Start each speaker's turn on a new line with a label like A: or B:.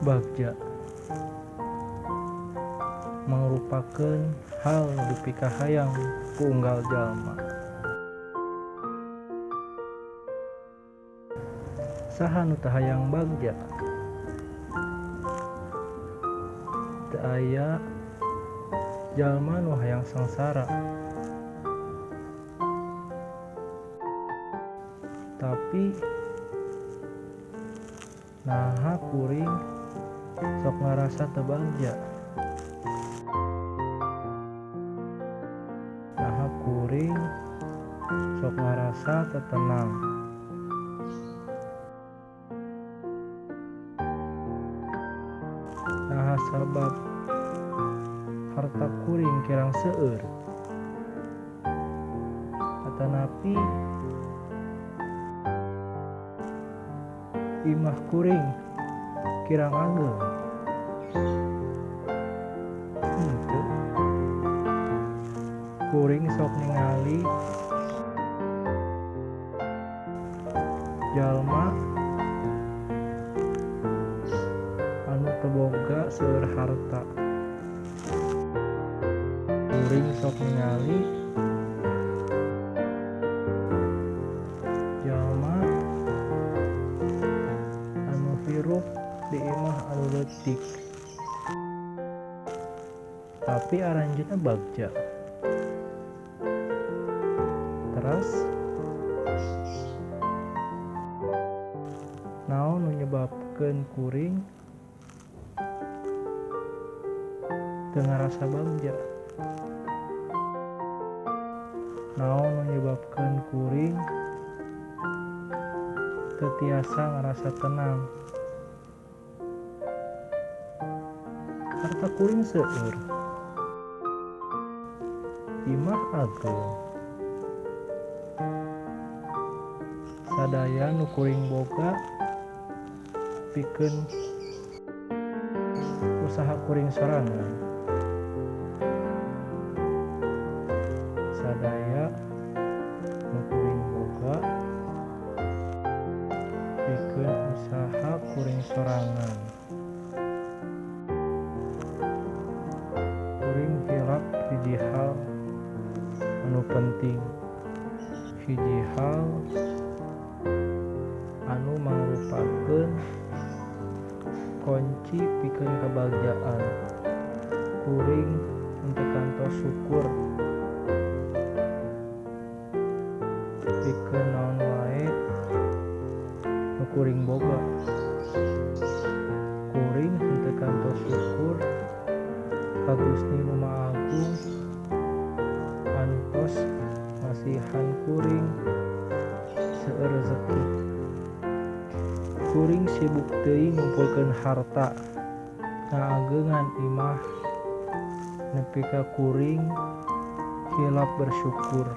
A: Bagja mangrupakeun hal nu dipikahayang ku unggal jalma. Saha nu teu hayang bagja? Teu aya jalma nu hayang sangsara. Tapi naha kuring sok ngarasa teu bagja? Naha kuring sok ngarasa teu tenang? Naha sabab harta kuring kirang seueur? Atanapi imah kuring kirang ageung? Henteu. Kuring sok ningali jalma anu teu boga seueur harta. Kuring sok ningali jalma anu hirup di imah anu leutik, tapi aranjeunna bagja. Teras naon nu nyebabkeun kuring teu ngarasa bagja? Naon nu nyebabkeun kuring teu tiasa ngarasa tenang? Harta kuring seueur, imah ageung, sadaya nu kuring boga pikeun usaha kuring sorangan. Sadaya nu kuring boga pikeun usaha kuring sorangan. Kuring hilap hiji hal anu penting, hiji hal anu mangrupakeun kunci pikeun kabagjaan. Kuring henteu kantos syukur pikeun naon wae nu kuring boga. Kuring henteu kantos syukur ka Gusti Nu Maha Agung anu tos masihan kuring seueur rezeki. Kuring sibuk teuing ngumpulkeun harta, ngaageungan imah, nepi ka kuring hilap bersyukur.